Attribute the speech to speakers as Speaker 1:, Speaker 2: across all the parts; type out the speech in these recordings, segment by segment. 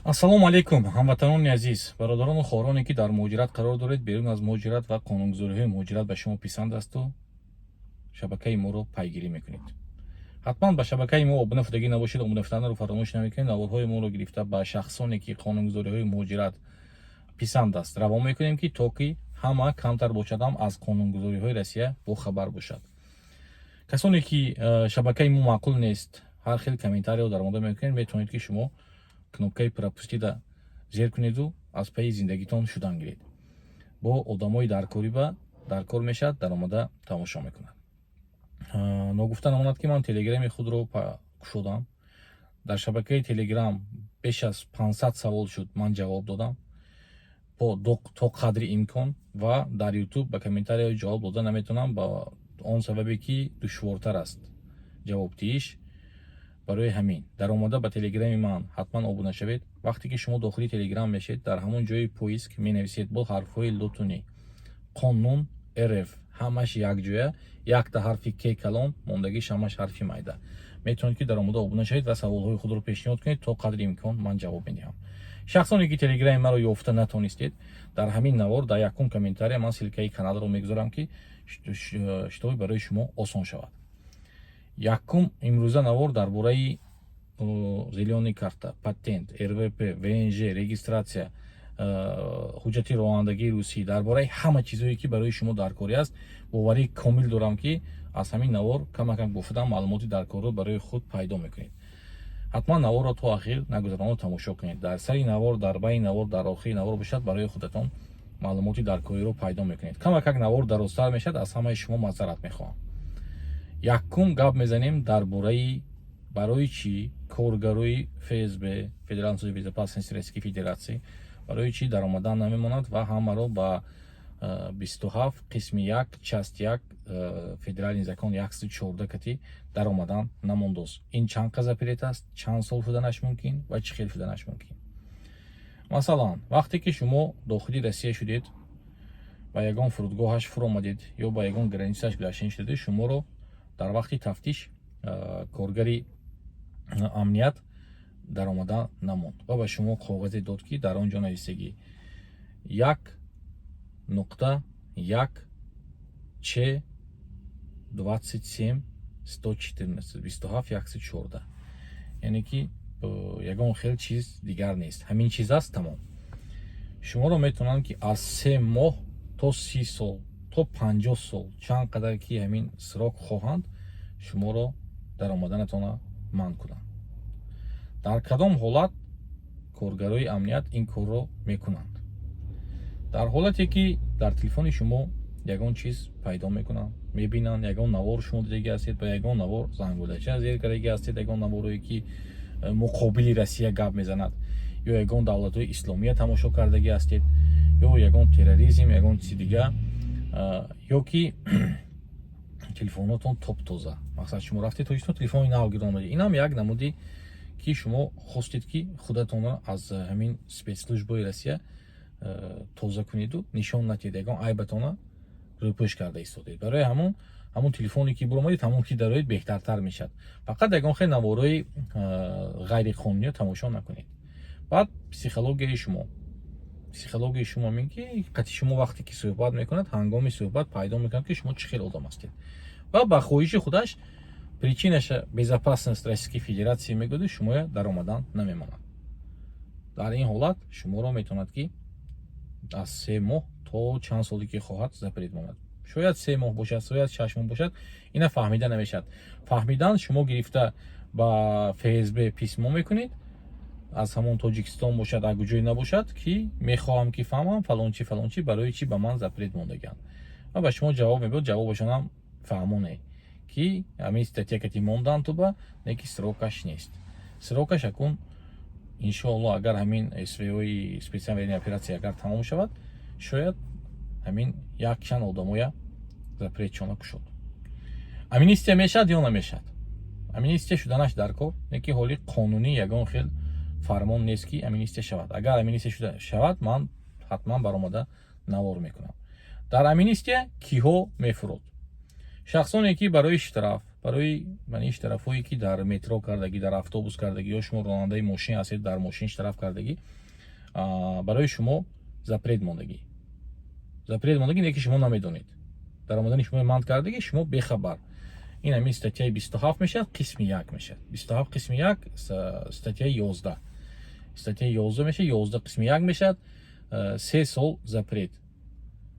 Speaker 1: Ассалому алайкум, ҳамватанони азиз, бародарону хоҳароне, ки дар муҳоҷират қарор доред, берун аз муҳоҷират ва қонунгузориҳои муҳоҷират ба шумо писанд асту шабакаи моро пайгирӣ мекунед. Ҳатман ба шабакаи мо обуна шудагӣ набошед, обуна шуданро фаромӯш намекунед. Наворҳои моро гирифта ба шахсоне, ки қонунгузориҳои муҳоҷират писанд аст, равон мекунем, ки то ки ҳама камтар бошад ҳам аз қонунгузориҳои Россия бохабар бошад. Касоне ки шабакаи мо маъқул нест, ҳар хел комментарио даромада мекунед, метавонед, ки шумо кнопкаи пропустить зер кунеду аз пайи зиндагитон шудан гиред. Бо одамои даркорӣ ба даркор мешавад, даромада тамошо мекунад. Ногуфта намонад, ки ман телеграми худро кушодам. Дар шабакаи Телеграм беш аз 500 савол шуд, ман ҷавоб додам то қадри имкон. Ва дар Ютуб ба комментариҳо ҷавоб дода наметавонам, ба он сабабе ки душвортар аст ҷавобдиҳиш. Барои ҳамин даромада ба телеграми ман ҳатман обуна шавед. Вақте ки шумо дохили Телеграм мешед, дар ҳамон ҷои поиск менависед бо ҳарфҳои лотинӣ «Қонун РФ», ҳамаш якҷоя, якта ҳарфи К калон, мондагиш ҳамаш ҳарфи майда. Метавонед, ки даромада обуна шавед ва саволҳои худро пешниҳод кунед, то қадри имкон ман ҷавоб медиҳам. Шахсоне ки телеграми маро ёфта натонистед, дар ҳамин навор дар якум комментария ман ссылкаи каналро мегузорам, ки шитоби барои шумо осон шавад. Якум, имрӯза навор дар бораи зелёный карта, патент, РВП, ВНЖ, регистрация, ҳуҷҷати ронандагии русӣ, дар бораи ҳама чизҳое, ки барои шумо даркорӣ аст. Боварии комил дорам, ки аз ҳамин навор камакам гуфтам маълумоти даркорро барои худ пайдо мекунед. Ҳатман наворро то ахир нагузаронда тамошо кунед. Дар сари навор, дар байни навор, дар охири навор бошад, барои худатон маълумоти даркориро пайдо мекунед. Камакак навор дарозтар мешавад, аз ҳамаи шумо маъзарат мехоҳам. Якум, гап мезанем дар бораи барои чӣ коргарои ФСБ, Федеральной службы безопасности Российской Федерации, барои чӣ даромадан намемонад ва ҳамаро ба 27 қисми 1 часть 1 федеральный закон 114 кати даромадан намондост. Ин чанд қа запрет аст, чанд сол шуданаш мумкин ва чӣ хел шуданаш мумкин? Масалан, вақте ки шумо дохили Россия шудед, ба ягон фурудгоҳаш фуромадед ё ба ягон границаш гузаштан шудед, шуморо дар вақти тафтиш коргари амният даромада намонд ва ба шумо коғазе дод, ки дар он ҷо нависагӣ 1.1 Ч 27 114, 27 114, яъне ки ягон хел чиз дигар нест, ҳамин чиз аст, тамом. Шуморо метавонанд, ки аз 3 моҳ то 30 сол, то 50 сол, чанд қадар ки ҳамин срок хоҳанд, шуморо даромаданатона манъ кунанд. Дар кадом ҳолат коргарои амният ин корро мекунанд? Дар ҳолате ки дар телефони шумо ягон чиз пайдо мекунанд, мебинанд, ягон навор шумо дидагӣ ҳастед, ба ягон навор зангулача зер кардагӣ ҳастед, ягон наворое ки муқобили Россия гап мезанад, ё ягон давлатҳои исломия тамошо кардагӣ ҳастед, ё ягон терроризм, ягон чизи дига, ё ки телефонотон топ-тоза. Мақсад, шумо рафтед Тоҷикистон, телефони нав гирон омадед. Инам як намуди, ки шумо хостед, ки худатонро аз ҳамин спецслужбаи Россия тоза кунеду нишон натиҳед, ягон айбатона рӯпӯш карда истодед. Барои ҳамон телефоне ки буромадед, ҳамон ки дароед, беҳтартар мешавад. Фақат ягон хел наворои ғайриқонуниро тамошо накунед. Баъд психологияи шумо ин ки қати шумо вақте ки суҳбат мекунад, ҳангоми суҳбат пайдо мекунад, ки шумо чӣ хел одам ҳастед, ва ба хоҳиши худаш причинаша безопасность Российской Федерации мегӯяду шумоя даромадан намемонад. Дар ин ҳолат шуморо метавонад, ки аз 3 моҳ то чанд соле ки хоҳад запрет монад. Шояд 3 моҳ бошад, шояд 6 моҳ бошад, ина фаҳмида намешавад. Фаҳмидан, шумо гирифта ба ФСБ письмо мекунед, аз ҳамон Тоҷикистон бошад, аз куҷое набошад, ки мехоҳам, ки фаҳмам фалончи, фалончи барои чӣ ба ман запрет мондагианд, ва ба шумо ҷавоб мебиёд. Ҷавобашонам фаҳмоне, ки ҳамин статья кати мондан туба, не ки срокаш нест. Срокаш акун, иншоалло, агар ҳамин СВОи, специальная операция, агар тамом шавад, шояд ҳамин як чанд одамоя запретшона кушод. Амнистия мешавад ё намешавад? Амнистия шуданаш дар кор не, ки ҳоли қонунӣ ягон хел фармон нест, ки амнистия шавад. Агар амнистия шавад, ман ҳатман баромада навор мекунам. Дар амнистия киҳо мефурод? Шахсоне ки барои штраф, барои Барои мани штрафҳое, ки дар метро кардагӣ, дар автобус кардагӣ ё шумо ронандаи мошин ҳастед, дар мошин штраф кардагӣ, барои шумо запрет мондагӣ. Запрет мондагӣ не, ки шумо намедонед, даромадани шумо манъ кардагӣ, шумо бехабар. Ин ҳамин статьяи 27 мешавад, қисми 1 мешавад, 27 қисми 1, статьяи 11, статьяи 11 мешавад, 11 қисми 1 мешавад. 3 сол запрет,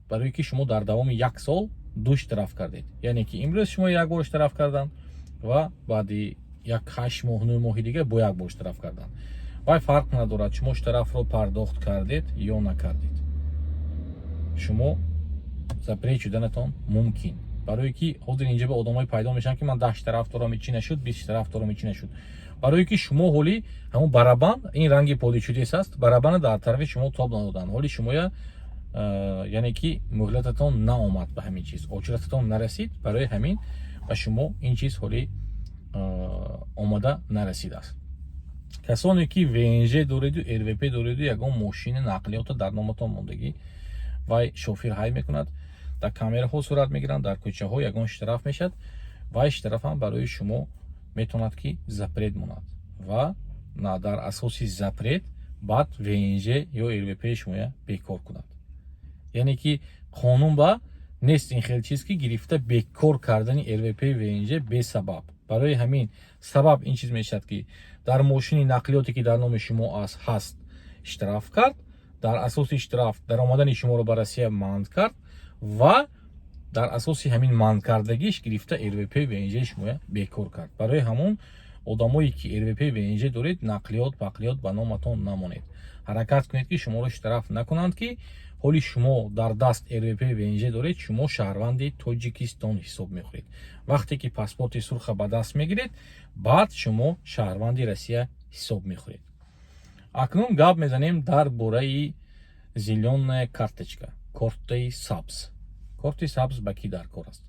Speaker 1: барои ки шумо дар давоми як сол ду штраф кардед, яъне ки имрӯз шумо як бор штраф кардан ва баъди як 8 моҳ, 9 моҳи дигар бо як бор штраф кардан. Вай фарқ надорад, шумо штрафро пардохт кардед ё накардед, шумо запрет шуданатон мумкин. Барое ки ҳозир инҷа ба одамое пайдо мешаванд, ки ман 10 штраф дорам, ичи нашуд, 20 штраф дорам, ичи нашуд. Барое ки шумо ҳоли ҳамон барабан, ин ранги Поле чудес аст, барабана дар тарафи шумо тоб надоданд. Ҳоли шумоя, яъне ки муҳлататон наомад, ба ҳамин чиз очередатон нарасид, барои ҳамин ба шумо ин чиз ҳоли омада нарасидааст. Касоне ки ВНЖ дореду РВП дореду ягон мошини нақлиёта дар номатон мондагӣ, вай шофир ҳай мекунад, дар камераҳо сурат мегиранд, дар кӯчаҳо ягон штраф мешавад, вай штрафам барои шумо метавонад, ки запрет монад ва на дар асоси запрет баъд ВНЖ ё РВП шумоя бекор кунад. Яъне ки қонун ба нест ин хел чиз, ки гирифта бекор кардани РВП, ВНЖ бесабаб. Барои ҳамин сабаб ин чиз мешавад, ки дар мошини нақлиёте, ки дар номи шумо аст, ҳаст, штраф кард, дар асоси штраф даромадани шуморо ба Россия манъ кард ва дар асоси ҳамин манъ кардагиш гирифта РВП, ВНЖ шумоя бекор кард. Барои ҳамон одамое ки РВП, ВНЖ доред, нақлиёт пақлиёт ба номатон намонед, ҳаракат кунед, ки шуморо штраф накунанд, ки ҳоли шумо дар даст РВП, ВНЖ доред, шумо шаҳрванди Тоҷикистон ҳисоб мехӯред. Вақте ки паспорти сурха ба даст мегиред, баъд шумо шаҳрванди Россия ҳисоб мехӯред. Акнун гап мезанем дар бораи зелёная карточка, кортаи сабз. Корти сабз ба кӣ дар кор аст?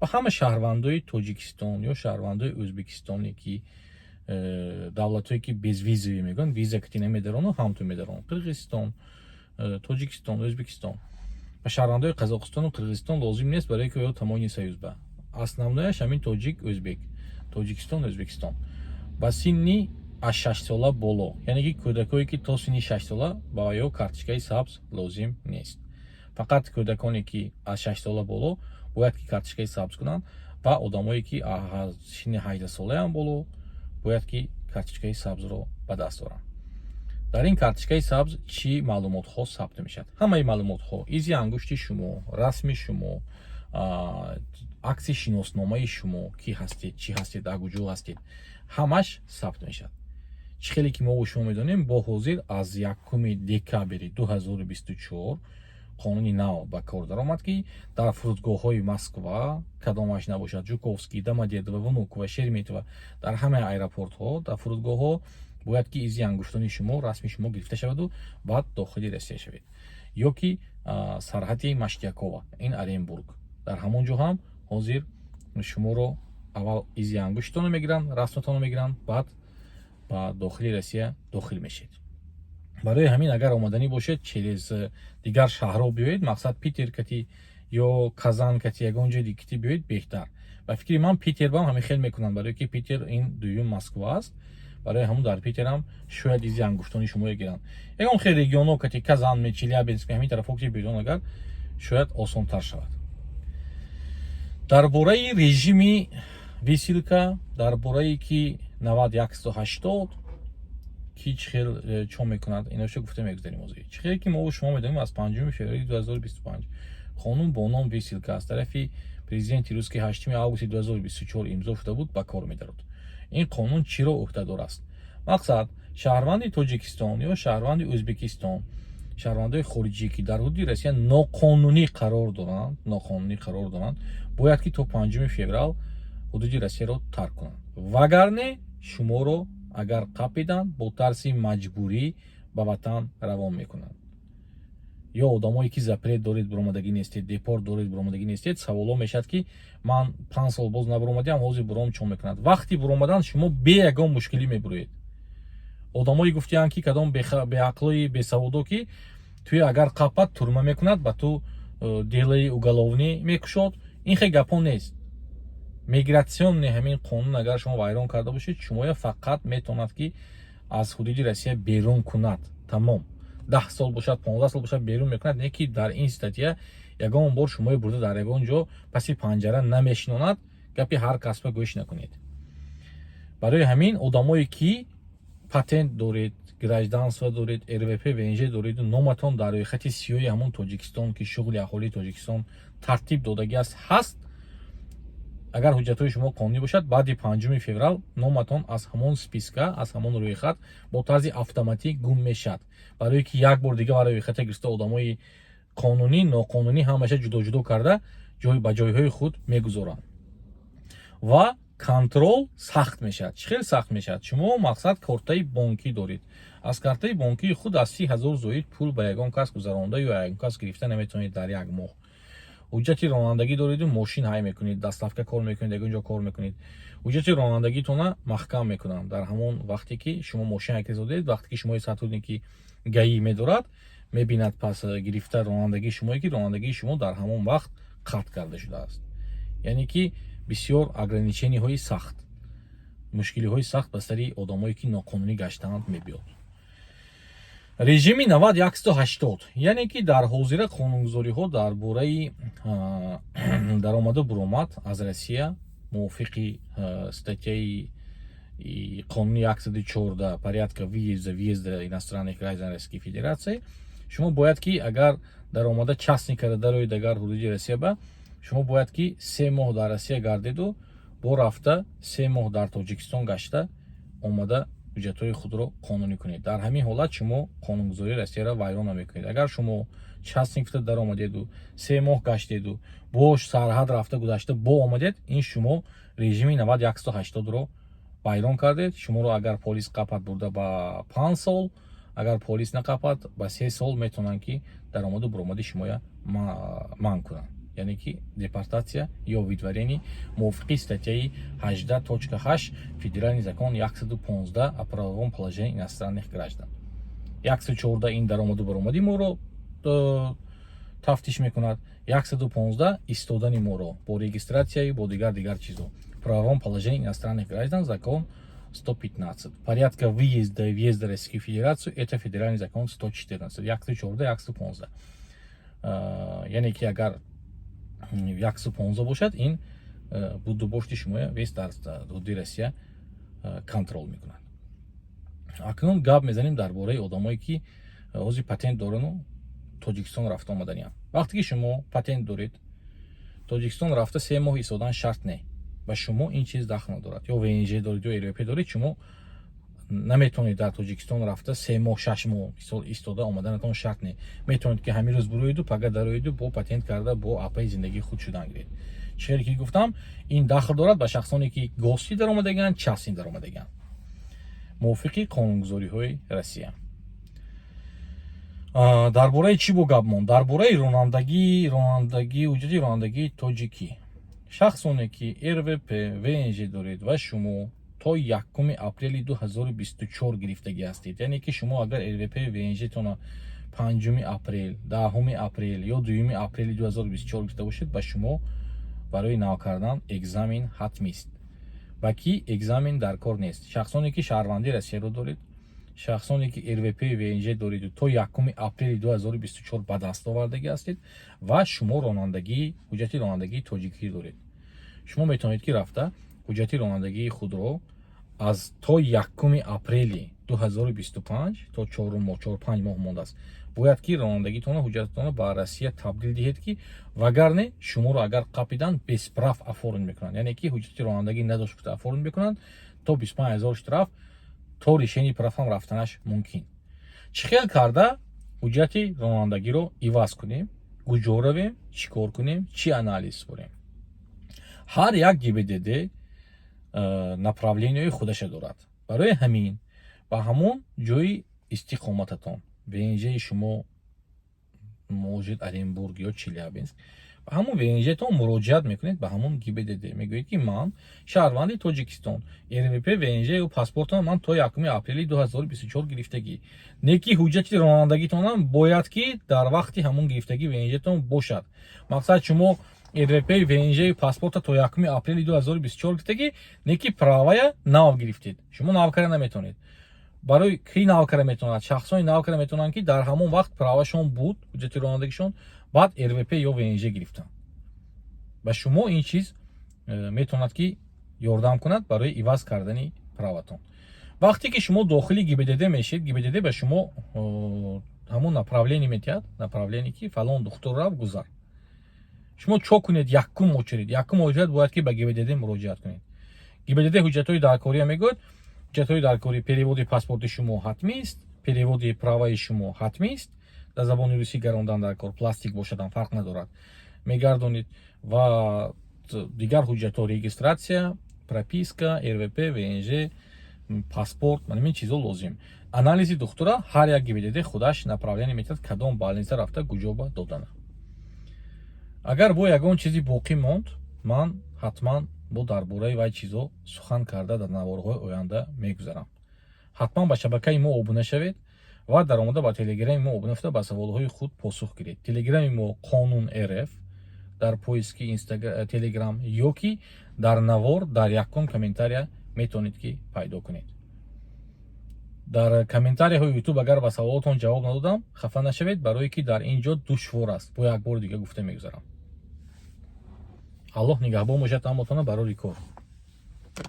Speaker 1: Ба ҳама шаҳрвандои Тоҷикистон ё шаҳрвандои Ӯзбекистоне, ки давлатҳое ки безвизовый мегӯянд, виза кати намедарону ҳамту медаронанд: Қирғизистон, Тоҷикистон, Ӯзбекистон. Ба шаҳрвандои Қазоқистону Қирғизистон лозим нест, барое ки ё Таможенный союз ба основнояш ҳамин тоҷик, ӯзбек, Тоҷикистон, Ӯзбекистон. Ба синни аз 6 сола боло, яъне ки кӯдакое, ки то синни 6 сола, ба ё карточкаи сабз лозим нест. Фақат кӯдаконе, ки аз 6 сола боло, бояд ки карточкаи сабз кунанд ва одамое, ки аз синни 18 солаам боло, бояд ки карточкаи сабзро ба даст оранд. Дар ин карточкаи сабз чӣ маълумотҳо сабт мешавад? Ҳамаи маълумотҳо: изи ангушти шумо, расми шумо, акси шиносномаи шумо, кӣ ҳастед, чӣ ҳастед, дар куҷо ҳастед, ҳамаш сабт мешавад. Чӣ хеле ки мо шумо медонем, бо ҳозир аз 1 декабри 2024 қонуни нав ба кор даромад, ки дар фурудгоҳҳои Москва, кадомаш набошад, Жуковский, Домодедово, Внуково, Шереметьево, дар ҳамаи аэропортҳо, дар фурудгоҳҳо бояд ки изи ангуштони шумо, расми шумо гирифта шаваду баъд дохили Россия шавед. Ё ки сарҳади Мещерякова, ин Оренбург, дар ҳамон ҷо ҳам ҳозир шуморо аввал изи ангуштонро мегиранд, расматонро мегиранд, баъд ба дохили Россия дохил мешед. Барои ҳамин агар омаданӣ бошед, через дигар шаҳрҳо биёед, мақсад Питер кати ё Казан кати, ягон ҷои дигати биёед, беҳтар. Ба фикри ман, Питер бам ҳамин хел мекунанд, барое ки Питер ин дуюм Москва аст. Барои ҳамун дар Питерам шояд изи ангуштони шумо гиранд. Ягон хел регионо кати, Казан, Челябинск, ҳамин тарафҳо ки биён, агар шояд осонтар шавад. Дар бораи режими высылка, дар бораи ки 90 180 ки чӣ хел чо мекунад, иношо гуфта мегузарем. Ҳозир чӣ хеле ки мо шумо медонем, аз 5 феврали 2025 қонун бо ном высылка аз тарафи президенти рус, ки 8 августи 2024 имзо шуда буд, ба кор медарод. Ин қонун чиро ӯҳдадор аст? Мақсад, шаҳрванди Тоҷикистон ё шаҳрванди Ӯзбекистон, шаҳрвандои хориҷӣ, ки дар ҳудуди Россия ноқонунӣ қарор доранд, бояд ки то 5 феврал ҳудуди Россияро тарк кунанд. Вагарне шуморо агар қапиданд, бо тарси маҷбурӣ ба ватан равон мекунанд. Ё одамое, ки запрет доред, буромадагӣ нестед, депорт доред, буромадагӣ нестед, саволо мешавад, ки ман 5 сол боз набуромадиам, ҳозир буром, чо мекунад? Вақти буромадан шумо бе ягон мушкилӣ мебуроед. Одамое гуфтиянд, ки кадом беақлои бесаводо, ки туи агар қапад, турма мекунад, ба ту делаи уголовный мекушод. Ин хел гапҳо нест. Миграционный ҳамин қонун агар шумо вайрон карда бошед, шумоя фақат метавонад, ки аз ҳудуди Россия берун кунад, тамом. 10 сол бошад, 15 сол бошад, берун мекунад. Не ки дар ин статья ягон бор шумои бурда дар ягон ҷо паси панҷара намешинонад. Гапи ҳар касба гӯш накунед. Барои ҳамин одамое, ки патент доред, гражданство доред, РВП, ВНЖ дореду номатон дар рӯйхати сиёҳи ҳамон Тоҷикистон, ки шуғли аҳолии Тоҷикистон тартиб додагӣ аст, ҳаст, агар ҳуҷҷатҳои шумо қонунӣ бошад, баъди 5 феврал номатон аз ҳамон списка, аз ҳамон рӯйхат бо тарзи автоматик гум мешавад. Барое ки як бор дига барои рӯйхата гирифта, одамои қонунӣ, ноқонунӣ ҳамаша ҷудоҷудо карда, ҷой ба ҷойҳои худ мегузоранд ва контроль сахт мешавад. Чӣ хел сахт мешавад? Шумо, мақсад, кортаи бонкӣ доред. Аз картаи бонкии худ аз 30 000 зоид пул ба ягон кас гузаронда ё ягон кас гирифта наметавонед дар як моҳ. Ҳуҷҷати ронандагӣ дореду мошин ҳай мекунед, доставка кор мекунед, ягон ҷо кор мекунед, ҳуҷҷати ронандагитона маҳкам мекунанд. Дар ҳамон вақте ки шумо мошин ҳай кардед, вақте ки шумои сотрудники ГАИ медорад, мебинад, пас гирифта ронандагии шумое, ки ронандагии шумо дар ҳамон вақт қатъ карда шудааст. Яъне ки бисёр ограничениҳои сахт, мушкилиҳои сахт ба сари одамое, ки ноқонунӣ гаштаанд, мебиёд. Режими 90 180, яъне ки дар ҳозира қонунгузориҳо дар бораи даромаду буромад аз Россия мувофиқи статьяи қонуни 114 «Порядка въезда, въезда иностранных граждан Российской Федерации», шумо бояд ки агар даромада частный карда дароед, агар ҳудуди Россия ба шумо бояд ки 3 моҳ дар Россия гардеду бо рафта 3 моҳ дар Тоҷикистон гашта омада, ҳуҷҷатҳои худро қонунӣ кунед. Дар ҳамин ҳолат шумо қонунгузории Россияро вайрон намекунед. Агар шумо частник гуфта даромадеду 3 моҳ гаштеду бош сарҳад рафта гузашта бо омадед, ин шумо режими 90 180-ро вайрон кардед. Шуморо агар полис қапад, бурда ба 5 сол, агар полис нақапад, ба 3 сол метавонанд, ки даромаду буромади шумоя манъ кунанд, яъне ки депортация ё выдворение мувофиқи статьяи 18.8 федеральный закон 115 «О правовом положении иностранных граждан». 114 ин даромаду баромади моро тафтиш мекунад, 115 истодани моро бо регистратсияи, бо дигар чизо. Правовом положении иностранных граждан, закон 115. Порядка выезда и въезда Российской Федерацию — это федеральный закон 114. 114, 115. Яъне ки агар 115 бошад, ин будубошти шумоя весь дар ҳудуди Россия контроль мекунад. Акнун гап мезанем дар бораи одамое, ки ҳозир патент дорану Тоҷикистон рафта омаданиям. Вақте ки шумо патент доред, Тоҷикистон рафта 3 моҳ истодан шарт не, ба шумо ин чиз дахл надорад. Ё ВНЖ доред, ё РВП доред, шумо наметавонед дар Тоҷикистон рафта 3 моҳ, 6 моҳ мисол истода омаданатон шарт не. Метавонед, ки ҳамин рӯз буроеду, пага дароеду, бо патент карда, бо апаи зиндагии худ шудан гиред. Чӣ хеле ки гуфтам, ин дахл дорад ба шахсоне, ки гости даромадагианд, частный даромадагианд мувофиқи қонунгузориҳои Россия. Дар бораи чӣ бо гап монд? Дар бораи ронандагӣ, ҳуҷҷати ронандагии тоҷикӣ. Шахсоне, ки РВП, ВНЖ доред ва шумо то 1 апрели 2024 гирифтагӣ ҳастед, яъне ки шумо агар РВП, ВНЖтона 5 апрел, 10 апрел ё 2 апрели 2024 гирифта бошед, ба шумо барои нав кардан экзамен ҳатмист. Ба кӣ экзамен дар кор нест? Шахсоне, ки шаҳрвандии Россияро доред, шахсоне, ки РВП, ВНЖ дореду то 1 апрели 2024 ба даст овардагӣ ҳастед ва шумо ҳуҷҷати ронандагии тоҷикӣ доред, шумо метавонед, ки рафта ҳуҷҷати ронандагии худро аз то 1 апрели 2025, то 4 моҳ, 4-5 моҳ мондааст, бояд ки ронандагитонро, ҳуҷҷататонро ба Россия табдил диҳед, ки вагарне шуморо агар қапидан, без прав оформить мекунанд, яъне ки ҳуҷҷати ронандагӣ надошт гуфта оформить мекунанд, то 25 000 штраф, то лишение прав ҳам рафтанаш мумкин. Чӣ хел карда ҳуҷҷати ронандагиро иваз кунем? Куҷо равем, чӣ кор кунем, чӣ анализ супорем? Ҳар як ГИБДД направлениҳои худаша дорад. Барои ҳамин ба ҳамон ҷои истиқомататон, ВНЖи шумо может Оренбург ё Челябинск, ба ҳамон ВНЖтон муроҷиат мекунед, ба ҳамон ГИБДД мегӯед, ки ман шаҳрванди Тоҷикистон, РВП, ВНЖ ё паспортам ман то 1 апрели 2024 гирифтагӣ, не ки ҳуҷҷати ронандагитонам бояд ки дар вақти ҳамон гирифтагӣ ВНЖтон бошад. Мақсад, шумо РВП, ВНЖ, паспорта то 1 апрели 2024 гирифтагӣ, не ки правая нав гирифтед, шумо нав кара наметавонед. Барои ки нав кара метавонад? Шахсони нав кара метавонанд, ки дар ҳамон вақт правашон буд, ҳуҷҷати ронандагишон, баъд РВП ё ВНЖ гирифтанд. Ба шумо ин чиз метавонад, ки ёрдам кунад барои иваз кардани праватон. Вақте ки шумо дохили ГИБДД мешед, ГИБДД ба шумо ҳамон направление метиҳад, направление, ки фалон духтур рав, гузар. Шумо чо кунед? Якум очередь бояд, ки ба ГИБДД муроҷиат кунед. ГИБДД ҳуҷҷатҳои даркория мегӯяд. Ҳуҷҷатҳои даркорӣ: переводи паспорти шумо ҳатмист, переводи праваи шумо ҳатмист, дар забони русӣ гарондан дар кор, пластик бошадам, фарқ надорад, мегардонед, ва дигар ҳуҷҷатҳо: регистрация, прописка, РВП, ВНЖ, паспорт, мана ин чизо лозим. Анализи духтура ҳар як ГИБДД худаш направление метиҳад, кадом больница рафта, куҷоба додана. Агар бо ягон чизи боқӣ монд, ман ҳатман бо дар бораи вай чизо сухан карда дар наворҳои оянда мегузарам. Ҳатман ба шабакаи мо обуна шавед ва даромада ба телеграми мо обуна шуда, ба саволҳои худ посух гиред. Телеграми мо Қонун РФ дар поиски Телеграм ё ки дар навор дар якум комментария метавонед, ки пайдо кунед. Дар комментарияҳои Ютуб агар ба саволотон ҷавоб надодам, хафа нашавед, барое ки дар ин ҷо душвор аст. Бо як бори дига гуфта мегузарам. Аллоҳ нигаҳбон бошад ҳаматона. Барори кор.